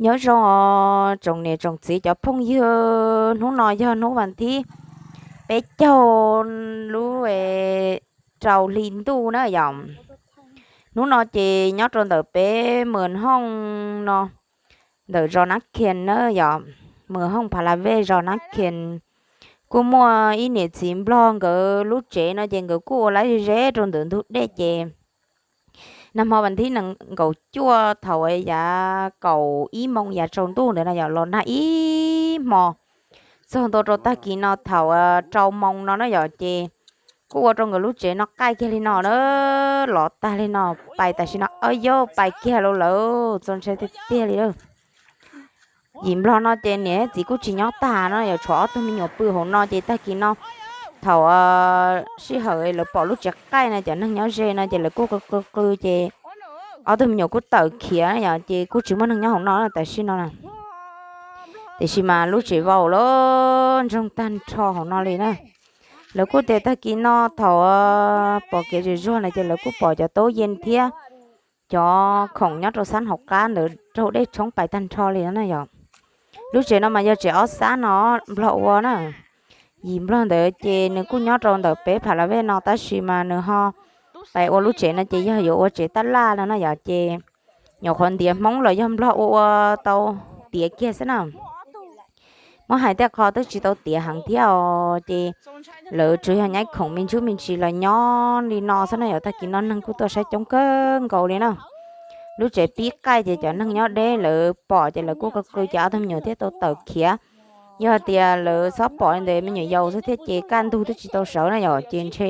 Nyob zoo os tsoom niam tsoom txiv cov phooj ywg, hnub no yog hnub vas thib peb caug lub rau hli ntuj na yom. Hnub no ces nyob rau ntawm peb Mws Hooj no, ntawm zos Nab Khias na yom, Mws Hooj Pha La Vej zos Nab Khias, kuj muaj ib niam txiv Nplog nkawd lub tsev no ces nkawd kuj ua lawv ze ze rau ntawm ntug dej ces nag hmo vas thib nees nkaum cuaj thaum yav kaum ib moo yav tsaus ntuj ntawd na yom, los nag ib hmo txog ntua rau tag kis no thaum rau moo no na yom, ces kuj ua rau nkawd lub tsev no qaij kiag li no na, lov tag li no, pais tam sim no, o yauj, pais kiag lawm, txaus ntshai tiag tiag li. Yim Nplog no ces niam txiv kuj tsis nyob tag no, yog tshuav ob tug me nyuam pw hauv no ces tag kis no thaum sij hawm lawv pom lub tsev qaij no cov neeg nyob ze no ces lawv kuj qw qw qw ces ob tug me nyuam kuj tawm khiav yom, ces kuj tsis muaj neeg nyob hauv no tam sim no. Tiam sis mas lub tsev vau lawm, ntsoog tag nrho hauv no li na. Lawv kuj tias tag kis no thaum pom kev zem zuag no ces lawv kuj pom cov taub yees thiab cov khoom nyob rau xab hauv qab ntawd raug dej tshoob pais tag nrho li na yom. Lub tsev no mas yog tsev ob xab no Nplog ua na. Yim Nplog ntawd ces nws kuj nyob rau ntawm peb Pha La Vej no tab sis mas nws ho pais ua lub tsev no ces yog yuav ua tsev tab laj no na yom, ces nyuam qhuav ntiav Hmoob los yog Nplog ua ua tau tiav kiag xwb na. Muab hais tej qho twb tsis tau tiav heev thiab os, ces lawv tsuas yog nyaib khoom me ntsuj me ntsis los nyob li no xwb na yom. Tag kis no neeg kuj tuaj saib coob kawg nkaus li na. Lub tsev pib qaij ces cov neeg nyob deb lawv pom ces lawv kuj qw qw ces ob tug me nyuam thiaj tau tawm khiav. Yog tias lawv txhob pom li ntawd, me nyuam yaus xwb thiab ces kaj ntug twb tsis tau sawv na yom, ces ntshe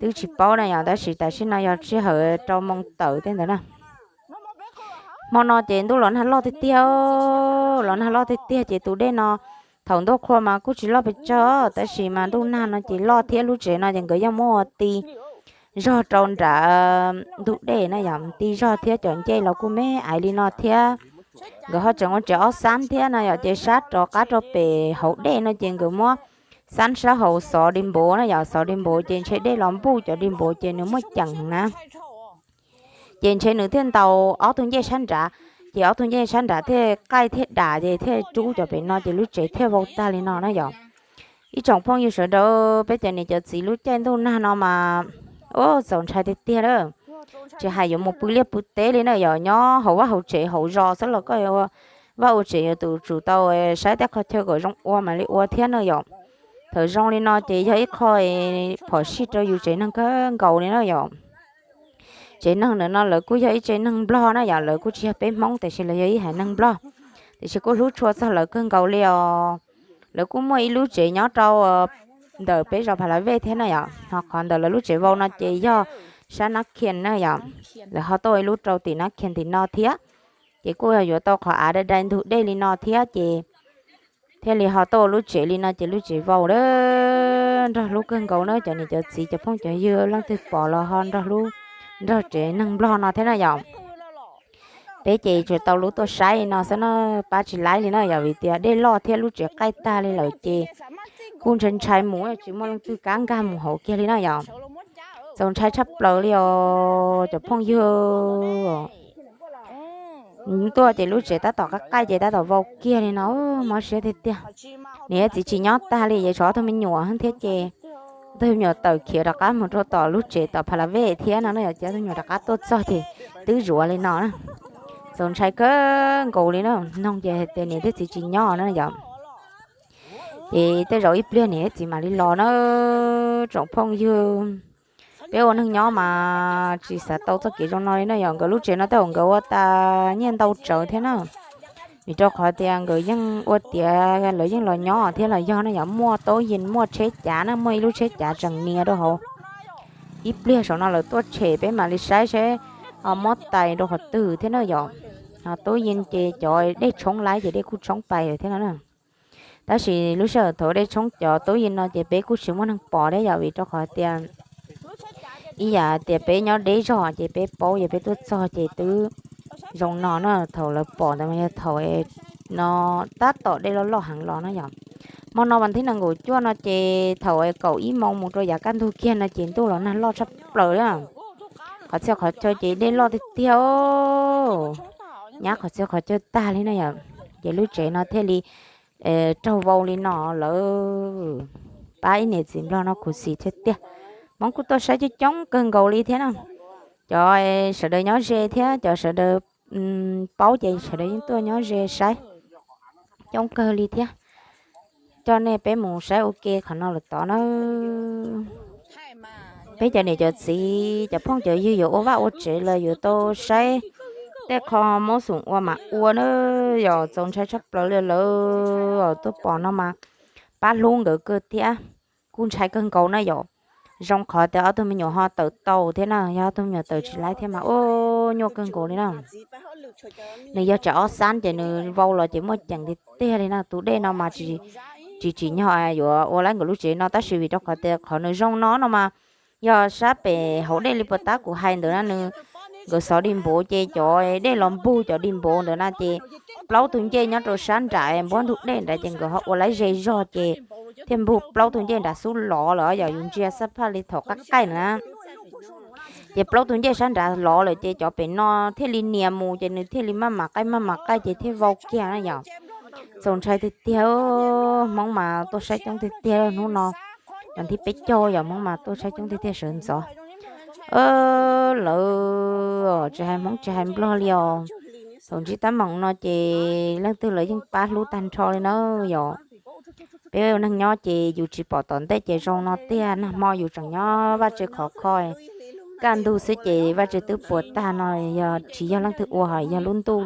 twb tsis paub na yom, tab sis tam sim no yog sij hawm rau moo tawm tej ntawd na. Hmo no ces ntuj los nag loj tiag tiag, los nag loj tiag tiag ces tus dej no thaum ntuj qhua mas kuj tsis loj pes tsawg, tab sis mas ntuj nag no ces loj thiab. Lub tsev no ces nkawd yeej muab ua ti zog rau nram ntug dej na yom, ti zog thiab cov ncej los kuj me aiv li no thiab. Nkawd ho tseem ua tsev ob xab thiab no yom, ces sab rov qab rau pem hauv dej no ces nkawd muab xab sab hauv xov di npuv na yom, xov di npuv ces ntshe dej los npuj cov di npuv ces nws muaj ceem na. Ces ntshe nws thiaj ntaus ob tug ncej sab nrad, ces ob tug ncej sab nrad thiaj qaij thiaj dam ces thiaj rub cov pem no ces lub tsev thiaj vau tag li no na yom. Ib tsoom phooj ywg sawv daws, peb cov niam cov txiv lub caij ntuj nag no mas ua txaus ntshai tiag tiag a. Tsis hais yuav mus pw liaj pw teb li na yom, nyob hauv vaj hauv tsev hauv zos xwb los koj vaj ua tsev yuav tsum tau saib tej qhov chaw kom zoo ua mam li ua thiab na yom. Thaum zoo li no ces yog ib qho phom sij rau yus tsev neeg kawg nkaus li na yom. Tsev neeg ntawm no lawv kuj yog ib tsev neeg Nplog na yom, lawv kuj tsis yog peb Hmoob tiam sis lawv yog ib haiv neeg Nplog, tiam sis kuj hlub tshua txog lawv kawg nkaus li os. Lawv kuj muaj ib lub tsev nyob rau ntawm peb zos Pha La Vej thiab na yom, ho qhov ntawm lawv lub tsev vau no ces yog sab Nab Khias na yom. Lawv ho tuaj ib lub rau tim Nab Khias tim no thiab, ces kuj yog yuav tau qhov av dai dai ntug dej li no thiab ces thiaj li ho tuaj ua lub tsev li no ces lub tsev vau a. Nrog hlub kawg nkaus na cov niam cov txiv cov phooj cov ywg, leej twg pom los ho nrog hlub nrog tsev neeg Nplog no thiab na yom. Peb ces tsuas tau lub tuaj saib no xwb na, pab tsis laib li na yom, vim tias dej loj thiab lub tsev qaij tag li lawm ces kuj ntshai ntshai mus tsis muaj leej twg kam nkag mus hauv kiag li na yom. Txaus ntshai tshaj plaws li os cov phooj ywg. Tuaj ces lub tsev tab tom qab qaij ces tab tom vau kiag li no, mob siab tiag tiag. Niam txiv tsis nyob tag li, yeej tshuav ob tug me nyuam thiab ces ob tug me nyuam tawm khiav rov qab mus rau tom lub tsev tom Pha La Vej thiab no na yom, ces ob tug me nyuam rov qab tuaj txog ces twb zuav li no na. Txaus ntshai kawg nkaus li na, noog ces hais tias niam thiab txiv tsis nyob na yom. Ces tej zaum ib pliag niam thiab txiv mam li los na tsoom phooj ywg. Peb ua neeg nyob mas tsis xav tau txoj kev zoo no li na yom. Nkawd lub tsev no tej zaum nkawd ua tas nyiaj ntau tsawv thiab na, vim rau qhov tias nkawd yeej ua tiav lawv yeej los nyob thiab los yog na yom, muaj taub yees muaj tsheb cav na, muaj ib lub tsheb cav tseem nias rau hauv. Ib pliag saum no lawv tuaj tshem peb mam li saib seb ho muab tais rau qhov twg thiab na yom. Ho taub yees ces cov dej tshoob laib ces dej kuj tshoob pais lawm thiab no na. Tab sis lub sij hawm thaum dej tshoob cov taub yees no ces peb kuj tsis muaj neeg pom thiab yom, vim rau qhov tias ib yam tias peb nyob deb zog ces peb paub, yog peb tuaj txog ces twb zoo no na. Thaum lawv pom ntawd mas yog thaum no tab tom dej loj loj heev los na yom. Hmo no vas thib nees nkaum cuaj no ces thaum kaum ib moo mus rau yav kaj ntug kiag no ces ntuj los nag loj tshaj plaws li. Qhov txhia qhov chaw ces dej loj tiag tiag os. nyab qhov txhia qhov chaw tag li na yom. Ces lub tsev no thiaj li raug vau li no lawm. Pab ib niam txiv Nplog no khuv xim tiag tiag. Hmoob kuj tuaj saib coob coob kawg nkaus li thiab na. Cov sawv daws nyob ze thiab cov sawv daws paub ces sawv daws yeej tuaj nyob ze saib coob kawg li thiab. Coj nej peb mus saib ua ke qhov no lawm tod na. Peb cov niam cov txiv cov phooj cov ywg yuav ua vaj ua tsev los yuav tau saib tej qho mob xoom ua mam ua na. Yog txaus ntshai tshaj plaws li lawm, tuaj pom no mas pab hlub nkawd kawg thiab. Kuj ntshai kawg nkaus na yom. Zoo qhov tias ob tug me nyuam ho tawm tau thiab na, yog ob tug me nyuam tawm tsis laib thiab mas ua nyuaj kawg nkaus li na. Nws yog tsam ob xab ces nws vau los ces muaj ceem tiag tiag li na. Tus dej no mas tsis tsim nyog yuav ua laib nkawd lub tsev no tab sis vim rau qhov tias qhov nws zoo no no mas yog sab pem hauv dej li puas tab kuv hais ntawd na, nws nkawd xov di npuv ces cov dej los npug cov di npuv ntawd na ces plaub tug ncej nyob rau sab nram npuab ntug dej nrad ces nkawd ho ua laib ze zog ces thiaj npug plaub tug ncej nrad xub lov lawm. Yog yus ntsia xab phaj li thaum qab qaij na ces plaub tug ncej sab nrad lov lawm ces cov pem no thiaj li nias mus ces nws thiaj li maj mam qaij maj mam qaij ces thiaj vau kiag na yom. Txaus ntshai tiag tiag, Hmoob mas tuaj saib coob tiag tiag hnub no. Vas thib peb caug yog Hmoob mas tuaj saib coob tiag tiag sawv ntxov. Lawv tsis hais Hmoob tsis hais Nplog li os. Thaum ntsib teeb meem no ces leej twg lawv yeej pab hlub tag nrho li na yom. Peb ua neeg nyob ces yus tsis pom tom ntej ces zoo no tiag, nag hmo yus tseem nyob vaj tse khov kho, kaj ntug xwb ces vaj tse twb puas tag no, yog tsis yog leej twg ua ho yog lub ntuj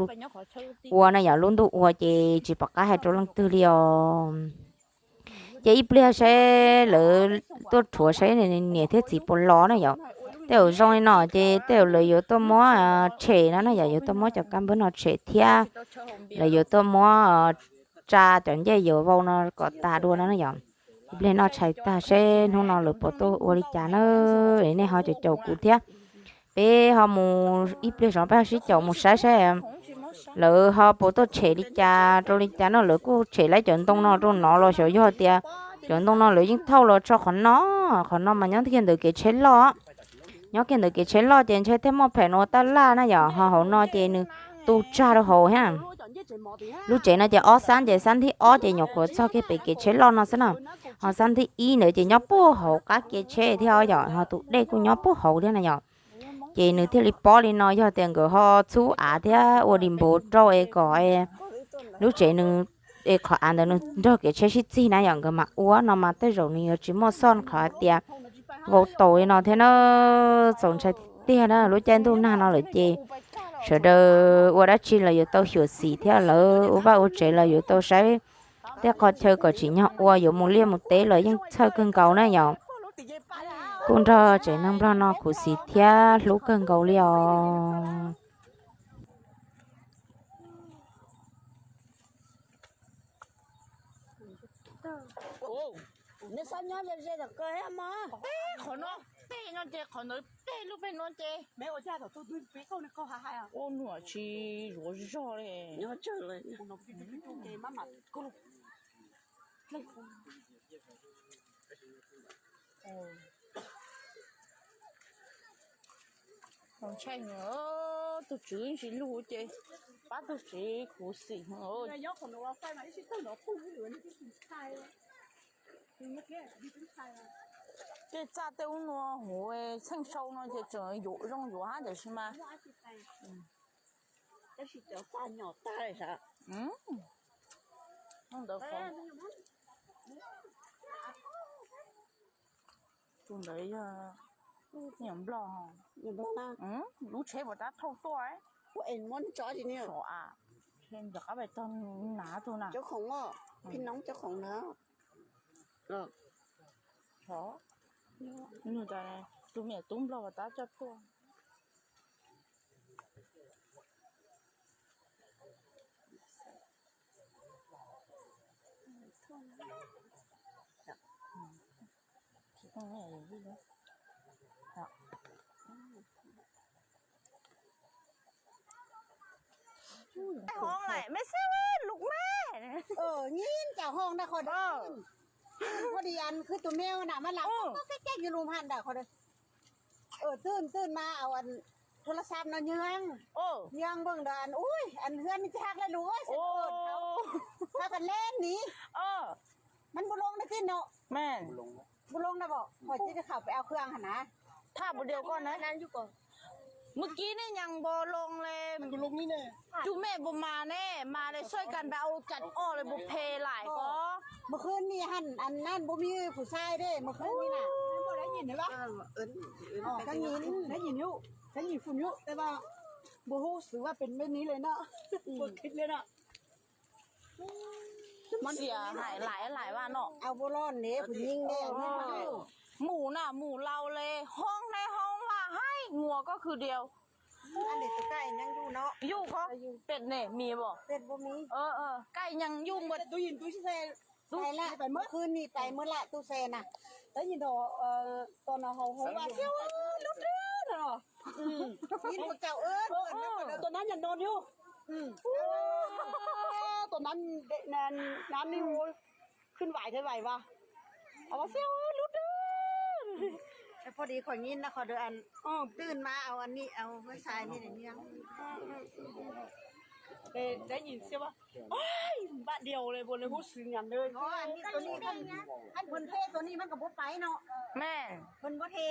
ua na yom, lub ntuj ua ces tsis pom qab hais rau leej twg li os. Ces ib pliag saib lawv tuaj rhuav saib niam thiab txiv puas los na yom. Tej zaum zoo li no ces tej zaum lawv yuav tuaj muab tshem no na yom, yuav tuaj muab cov kab npawb no tshem thiab lawv yuav tuaj muab tsa cov ncej yuav vau no kom tas dua no na yom. Ib pliag noj tshais tag seb hnub no lawv puas tuaj ua li cas na, nej ho caum caum kuv thiab. Peb ho mus ib pliag zov peb ho sib caum mus saib saib lawv ho puas tuaj tshem li cas rau li cas no. Lawv kuj tshem laib cov ntoo no rau no los xyov yog tias cov ntoo no lawv yeej thauj los tso qhov no. Qhov no mas nyob kiag ntawm kev tsheb loj, nyob kiag ntawm kev tsheb loj ces ntshe thiaj muaj phem ua tab laj na yom. Ho hauv no ces nws tu tsag rau hauv thiab. Lub tsev no ces ob xab ces xab thib ob ces nyuam qhuav txog kiag pem kev tsheb loj no xwb na. Ho xab thib ib ntawd ces nyob puag hauv qab kev tsheb thiab yom, ho tus dej kuj nyob puag hauv thiab na yom. Ces nws thiaj li pob li no, yog tias nkawd ho txhub av thiab ua di npuv rau es kom lub tsev nws, es qhov av ntawd nws nrog kev tsheb sib txig na yom, nkawd mam ua no mas tej zaum nws yuav tsis muaj xoj qhov hais tias vau taus li no thiab na. Txaus ntshai tiag na, lub caij ntuj nag no lawm ces sawv daws ua dab tsi los yuav tau xyuam xim thiab, lawv ua vaj ua tsev los yuav tau saib tej qhov chaw kom tsim nyog ua, yuav mus liaj mus teb los yeej txhawj kawg nkaus na yom. Kuj nrog tsev neeg Nplog no khuv xim thiab hlub kawg nkaus li os. Neb xob nyob ze ze tom ko thiab mog. Tej qhov no, tej no ces qhov ntawd tej lub peg no ces ua nuam tsis zuav zog li. Ntshai heev, tus tswv tsis lug ces pab tus tswv khuv xim heev. Tej txaj tej ub no huv txheej sau no ces tseem yuav zoo yuav hab tab sis mas tus ntawd yog nyuam nplog, lub tsheb puas tab thauj tuaj, sov a, nram qab pem tog na tus na, tus me tub nplog puas tab coj tuaj. Hoo lawm, mej xwb lus mej. Nyib cas hoo na qhov dawb, qhov di an khwb tus me na mas lam koj koj kej kej yus lus haj ntawm qhov dawb. Twj twj mas au an โทรศัพท์ no nyeeg, nyeeg npawg ntawd, ui, an hwb me tsis hab le lus, pab kan le ni, man npu loo na tij no, npu loo na pom, qhov tij kham pab au khwb ha na, thaj npu dias koj na, mus kib nej nyeeg npu loo le, tus mej npu mas ne, mas le soj kan pab au cas o le npu phem laim ko. Mus khwb ni han an nan npu me fu sai de, mus khwb ni na, npu hu xwb vaj pes me ni le no, ua kib le no. Xiam hais laim laim vaj no, au npu loo ne, fu nyeeg de, mus na mus laus le, hoob ne hoob vaj haib nguas koj khwb dias. Yuj ko, pem ne mis pom, kaij nyeeg yuj npua, khwb ni pais muab lam tu se na, tab sis ntawm tos no hauv hauv vaj xiab lub dwb no, ib ntu kaum, tos nab nyam no ni, tos nab, nab ni khwb vais thiab vais vas, xiab lub dwb. Poj di qhov nyi no qhov dwb, twj mas au ni, au sai ni, npaj diaus le, npu le hub xwb nyam le, npua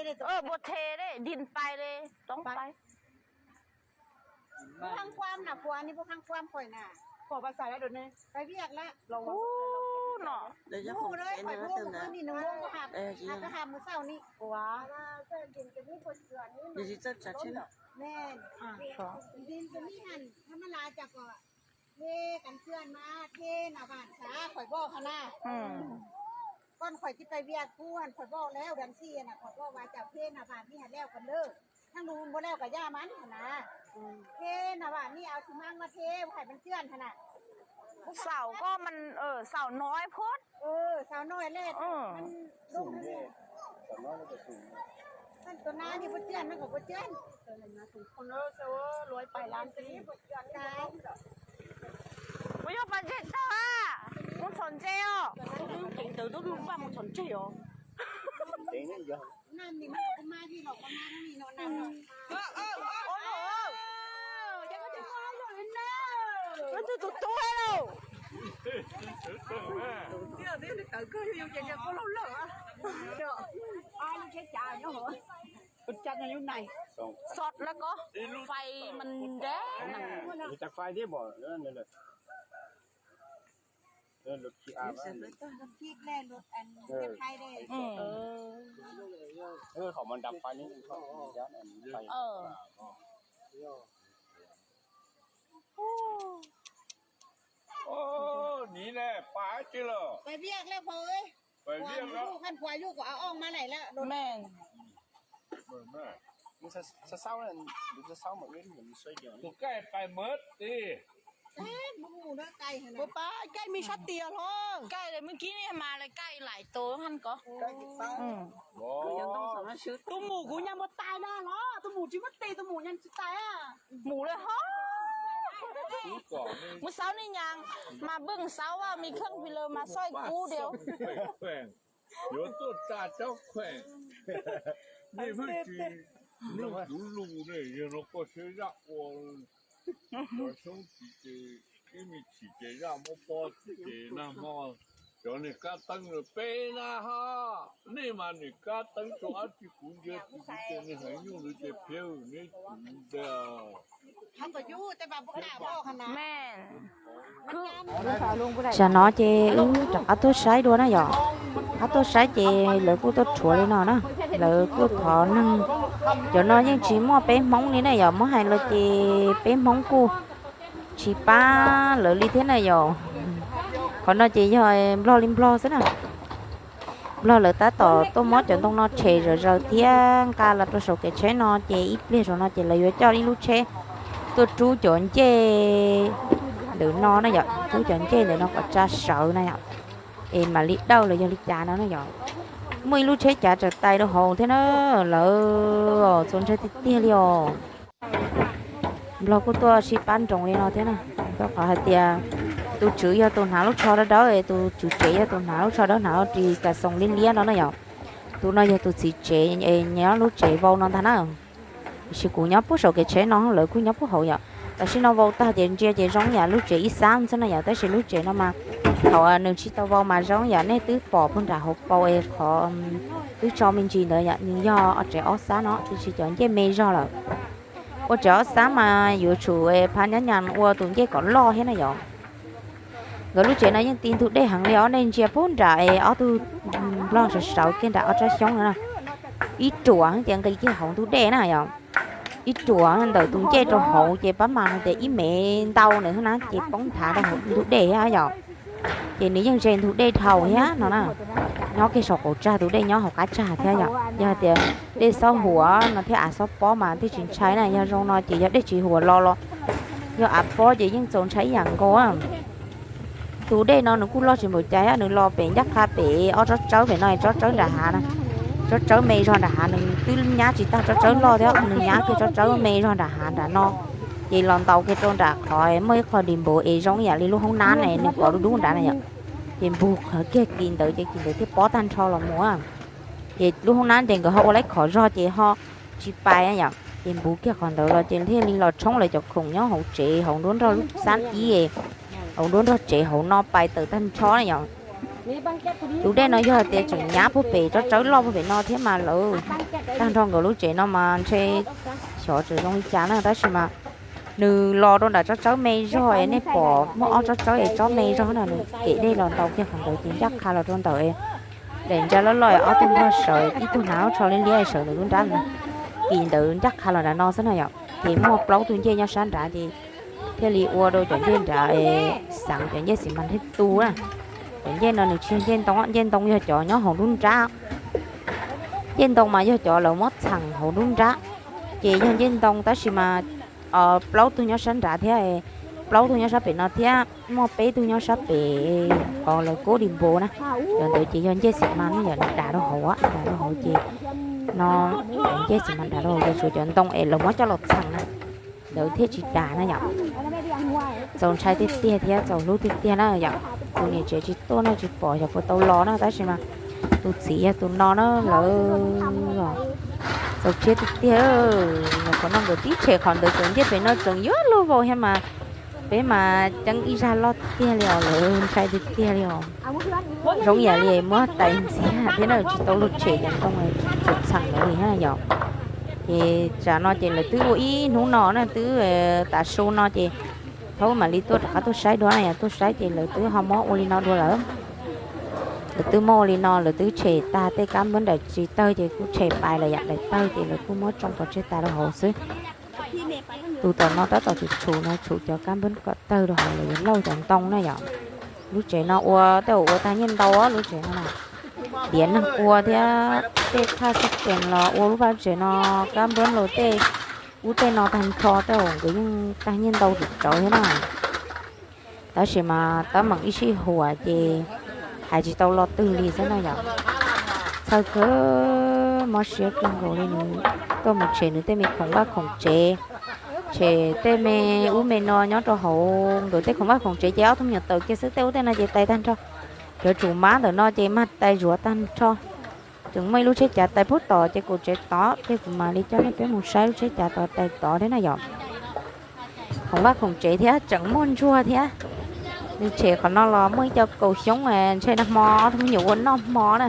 the, npua the, din pais le, rov pais. Pab khab kuam na, kuam ni pab khab kuam qhov na, pab xais lawm ne, pab viaj lawm, no, mus lawm, pab mus nws mus hab, hab mus xaus ni, kuam, ne, din tus ni han, thab mas las cas kom, ne, kam xian mas the na vam xav qhov voj ha na, koj qhov tsis pab viaj kuv han qhov voj lawm dan xij na qhov voj vas cas the na vam ni hais lawm kom lawm, thaj lus npua lawm kom yaj mas ha na, the na vam ni au xi mas mas the hais pab xian ha na, xaus koj mas, xaus no phod, xaus no le, tus na ni pab xian no kom pab xian, luag pais lawm. Kuv yuav pas ntseg tag, mus txhom ntses os. Tus dub ceev ntawd tub lub npaj mus txhom ntses os. Tus tub lauj. Xov na ko, fais mas ntev. Niv ne, pais tsi lawm? Pais viaj lawm pog. Pais viaj lawm. Khaj kuam yuj kuv a o mas laim lawm. Tus kaij pais mawv ti. Puas pab kaij me sab tias hlo? Kaij le, muaj kib niag mas le kaij laim tus hab ko. Tus mus kuv nyam mus tais na hlo, tus mus tsis muaj tes, tus mus nyam tsis tais. Mus le hov. Mus xauv ni nyam, mas npwj xauv vaj mis kheej pis lawm mas xoij kub diam. Yuav tuaj tsa cov kheej, nej pheej tsis mloog kuv lus ne, yog no koj saib zaj ua, cov xyoob tsis ces ib me chim ces zaj muab pob tsis ces nag hmo cov niag kab teeb peb na ho, nej mas niag kab teeb rau dab tsi kuv ntsia tsis ces niag heev nyuj lwm ces phiab neb tsis ntag. Tsam no ces wb rov qab tuaj saib dua na yom. Qab tuaj saib ces lawv kuj tuaj rhuav li no na. Lawv kuj thov neeg, cov no yeej tsis muaj peb Hmoob li na yom, muab hais los ces peb Hmoob kuj tsis pab lawv li thiab na yom. Qhov no ces yog Nplog li Nplog xwb na. Nplog lawv tab tom tuaj muab cov ntoo no tshem zom zaws thiab nqa los rau saum kev tsheb no ces ib pliag saum no ces lawv yuav coj ib lub tsheb tuaj rub cov ncej ntawm no na yom, rub cov ncej ntawm no kom tsa sawv na yom, es mam li dawj los yog li cas no na yom. Muaj ib lub tsheb cav tsaws tais rau hauv thiab na, lawv txaus ntshai tiag tiag li os. Nplog kuj tuaj sib pab nroos li no thiab na, rau qhov hais tias tus tswv yog tus hnav lub tsho dawb dawb, tus tswv tsev yog tus hnav lub tsho dawb hnav ris kas xoos liab liab no na yom. Tus no yog tus txiv tsev, nyob lub tsev vau no ntag na. Tiam sis kuv nyob puag saum kev tsheb no, lawv kuj nyob puag hauv yom. Tam sim no vau tag ces ntsia ces zoo yam lub tsev ib xab xwb na yom, tab sis lub tsev no mas thaum nws tsis tau vau mas zoo yam nej twb pom puag nram hauv paus es qhov twb tso me ntsis ntawd yom, nws yog tsev ob xab no, tiam sis cov ncej me zog lawm. Ua tsev ob xab mas yuav tsum phab nyab nyas ua tus ncej kom loj thiab na yom. Nkawd lub tsev no yeej ti ntug dej heev li os, nej ntsia puag nram es ob tug nplog sawv sawv kiag nram ob tsob xyoob no na. Ib ruam ces nqis kiag hauv ntug dej na yom. Ib ruam ntawm tus ncej rau hauv ces pab mas hais tias ib mev ntau ntawd na ces poob nthav rau hauv ntug dej thiab yom. Ces nws yeej ze ntug dej dhau thiab no na. Nyob kiag saum qaum tsag, tus dej nyob hauv qab tsag thiab yom. Yog hais tias dej xob huam no thiab av xob pob mas thiaj tsis ntshai na, yog zoo no ces yog dej tsis huam los los yog av pob ces yeej txaus ntshai ib yam nkaus. Tus dej no nws kuj loj tsis npaum cas thiab, nws los pem ncaj qha pem ob tsob tsawb pem no, tsob tsawb nram hav na. Tsob tsawb me zog nram hav, nws twb nyab tsis tag tsob tsawb loj thiab, nws nyab kiag tsob tsawb me zog nram hav nram no. Ces los ntaus kiag rau nram qhov muaj ib qho di npav es zoo yam li lub hoob nab ne, nws pov dub dub nrad na yom. Ces npug kiag kis ntawd ces kis ntawd thiaj pob tag nrho los mus. Ces lub hoob nab ces nkawd ho ua laib khov zog ces ho tsis pais yom, ces npug kiag qhov ntawd los ces thiaj li los tshoob lawv cov khoom nyob hauv tsev hauv nruab nrog lub xab ib, hauv nruab nrog tsev hauv no pais tawm tag nrho na yom. Tus dej no yog tias tseem nyab puag pem tsob tsawb loj puag pem no thiab mas lawv tag nrho nkawd lub tsev no mas ntshe xyov tseem zoo li cas na, tab sis mas nws los rau nram tsob tsawb me zog es nej pom muaj ob tsob tsawb es tsob me zog no, nws kem dej los ntaus kiag qhov ntawd ces ncaj qha los rau ntawm daim ntsa loj loj, ob tug nplog sawv, ib tug hnav lub tsho liab liab sawv ntawm lub nrab no. Kis ntawd ncaj qha los nram no xwb na yom. Ces muaj plaub tug ncej nyob sab nrad ces thiaj li ua rau cov ncej nrad xeev cov ncej xis mas thiaj tu na. Cov ncej no nws tsis yog ncej ntoo, ncej ntoo yog cov nyob hauv nruab nrab. Ncej ntoo mas yog cov lawv muab txheem hauv nruab nrab. Ces yog ncej ntoo tab sis mas plaub tug nyob sab nrad thiab, plaub tug nyob sab pem no thiab muaj peb tug nyob sab pem qhov lawv kob di npav na. Cov ntawd ces yog ncej xis mas na yom, nws dav rau hauv, dav rau hauv ces no, cov ncej xis mas dav rau hauv ces tshuav cov ntoo es lawv muab coj los txheem na, ntawd thiaj tsis dav na yom. Txaus ntshai tiag tiag thiab txaus hlub tiag tiag na yom. Tus niam tsev tsis tuaj na tsis pom xyov puas tau los na, tab sis mas tus txiv yog tus no na lawm. Txaus ntshai tiag tiag, nyuam qhuav no nkawd tib tshem qhov ntawd tseem ncej pem no tseem yuav luag vau thiab mas peb mas ceeb ib zaj loj tiag li os, lawv ntshai tiag tiag li os. Zoo yam li muab tais ntxiag thiab na, tsis tau luag tshem cov ntoo tseem txheem lawv li thiab yom. Ces tsam no ces lawv twb ua ib hnub no na, twb tav su no ces thaum mam li tuaj rov qab tuaj saib dua na yom, tuaj saib ces lawv twb ho muab ua li no dua lawm. Lawv twb muab ua li no, lawv twb tshem tag tej kab npab nram tsis tawg ces kuj tshem pais lawm yom, daim tawg ces lawv kuj muab tsoo pov tseg tas rau hauv xwb. Tus tom no tab tom tshum tshum no, tshum cov kab npab kom tawg rau hauv lawv yuav lauj cov ntoo na yom. Lub tsev no ua tej zaum ua tag nyiaj ntau, lub tsev no na. Tiav neeg ua thiab tej thaj xij pees los ua lub vaj tsev no, kab npab los tej ub tej no tag nrho tej zaum nkawd yeej tag nyiaj ntau rum tsawv thiab na. Tab sis mas tab meeg ib sij huam ces hais tsis tau lo twg li xwb na yom. Txhawj kawg, mob siab kawg nkaus li nws tuaj mus tshem nws tej me khoom vaj khoom tsev, tshem tej me ub me no nyob rau hauv nkawd tej khoom vaj khoom tsev ces ob tug me nyuam tawm kiag xwb, tej ub tej no ces tais tag nrho. Cov tsum mab ntawm no ces mag tais zuav tag nrho. Tseem muaj ib lub tsheb cav tais pub tod ces kaum tsev tod, tej kuv mam li coj nej peb mus saib lub tsheb cav tod tais tod thiab na yom. Khoom vaj khoom tsev thiab tseem muaj ntsuag thiab. Nws tshem qhov no los muaj ib co kaus xyoob, ntshe nag hmo ob tug me nyuam ua noj hmo na.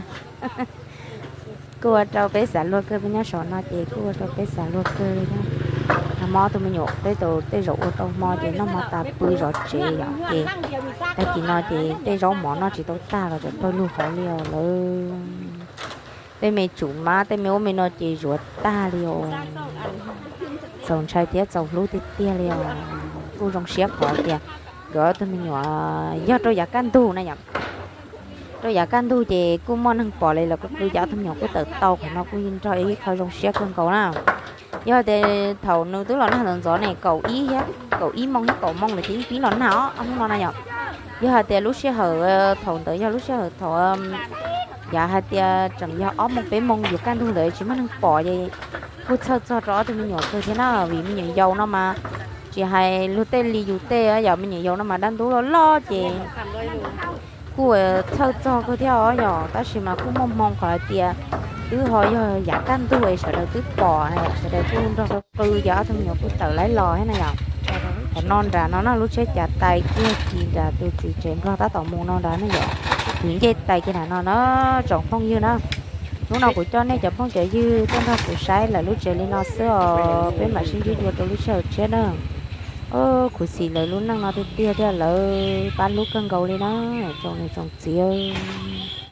Kuj ua rau peb xav luag kawg, peb nyob saum no ces kuj ua rau peb xav luag kawg li thiab. Nag hmo ob tug me nyuam tej zaum ua tau hmo ces noj hmo tas pw zov tsev yom, ces tag kis no ces tej zaub mov noj tsis tau tag los tseem pawg lug hauv li os lawm. Tej me tsum mab tej me ub me no ces zuav tag li os. Txaus ntshai thiab txaus hlub tiag tiag li os. Kuj zoo siab qhov tias nkawd ob tug me nyuam yog rau yav kaj ntug na yom. Rau yav kaj ntug ces kuj muaj neeg pom li los kuj kwv, yav ob tug me nyuam kuj tawm tau, qhov no kuj nrog ib qho zoo siab kawg nkaus na. Yog hais tias thaum nws twb los nag ntxov ntxov ne, kaum ib thiab, kaum ib moos thiab kaum moos lawm ces yeej pib los nag os, ob hnub no na yom. Yog hais tias lub sij hawm thaum ntawd yog lub sij hawm thaum yav hais tias tseem yog ob moos peb moos yuav kaj ntug ntawd tsis muaj neeg pom ces kuj txhawj txog rau ob tug me nyuam kawg thiab na, vim me nyuam yaus no mas tsis hais luag tej li yus tej, yog me nyuam yaus no mas dab ntub loj loj ces kuj txhawj txog kawg thiab os yom. Tab sis mas kuj muaj hmoo qhov hais tias twb ho yog yav kaj ntug es sawv daws twb pom, sawv daws kuj nrog qw ces ob tug me nyuam kuj tawm lawv los thiab na yom. Thaum no nram no no lub tsheb cav tais kiag kis nram tus txiv tsev nplog tab tom mus no nrad ne yom. Kwv ncej tais kiag nram no na, tsoom phooj ywg na. Hnub no kuv coj nej cov phooj cov ywg tuaj nrog kuv saib lawv lub tsev li no xwb os, peb mam sib ntsib dua rau lub sij hawm tshiab na. Khuv xim lawv lub neej no tiag tiag thiab, lawv pab hlub kawg nkaus li na, tsoom niam tsoom txiv.